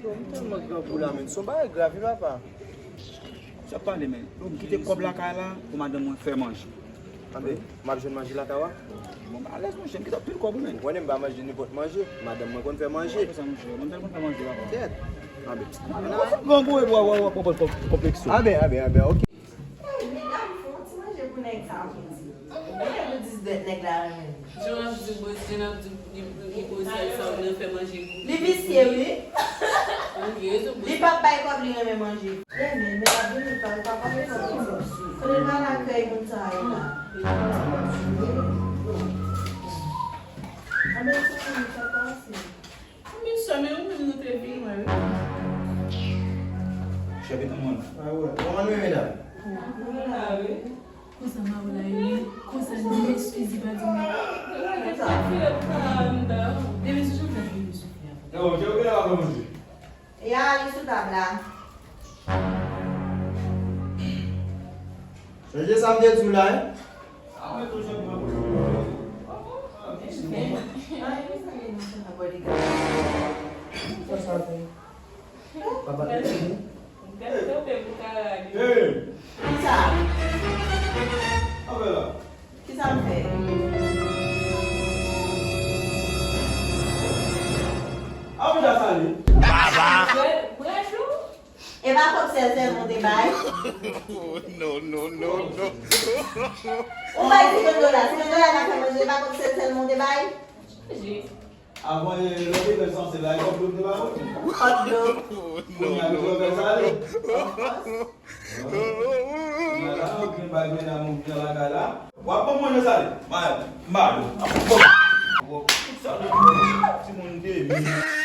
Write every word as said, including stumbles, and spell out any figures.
Yo, m tèlman grangou la, men. Se yon bagay grav, wi, papa. Sa pale, men. Yo, m kite kòb lakay la pou madanm mwen fè manje. Anben, m ap jwenn manje lakay ou a? Bon, m alèz, monchè, m kite anpil kòb, wi, men. Ou konnen m pa manje nenpòt manje. Madanm mwen konn fè manje. Mwen konn fè manje, papa. Kèt. Anben. Grangou, e bwa, bwa, bwa, konplekso. Anben, anben, anben, ok. Ey, medam, fè yon ti manje pou nèg sa a pou di. Ou konnen pou di dèt nèg la renmen. Jan ap di, bon, jan ap di, li, li, li, li, sa, sa, ou nan fè manje pou li. Li visye, wi. Ou gen rezon, bon. Li p ap bay kòb, li renmen manje. Renmen, men ap vini pa, li pa pale sa pou di. Fè l pa lakay moun sa yo la. Anben, ti moun sa pase. Anben, sè, men ou menm nou te vin wè, wi. Chèf etan mwen. Ah, wè. Kòman nou ye, medam? Nou la, wi. Konsa, ma ou la, wi. Konsa, nou, men Suzy pa di mwen. Konsa. Demen, sou jan m t ap vini sou fè a. Yo, Djòl, gen la, kòman se? E a li sou tab la. Sonje sa m te di w la, en? Sa sa fè? Papa te di. Hey! Sa. Kisa m fè? Abuja Sali. Baba. Brèchou. E pa kòb sèl sèlman w te bay? No, no, no, no. Ou bay senkann dola, senkann dola nan fè manje, e pa kòb sèl sèlman w te bay? Avan, e, lè w te fè sanse la, e kòb dlo w te bay mwen? Kòb dlo. Kounye a, nou fè Sali. Kounye a la, ou gen bay mennaj ou vin nan lakay la. W ap ban mwen nan Sali. M a, m a, bon. Bon, sa, timoun de mi.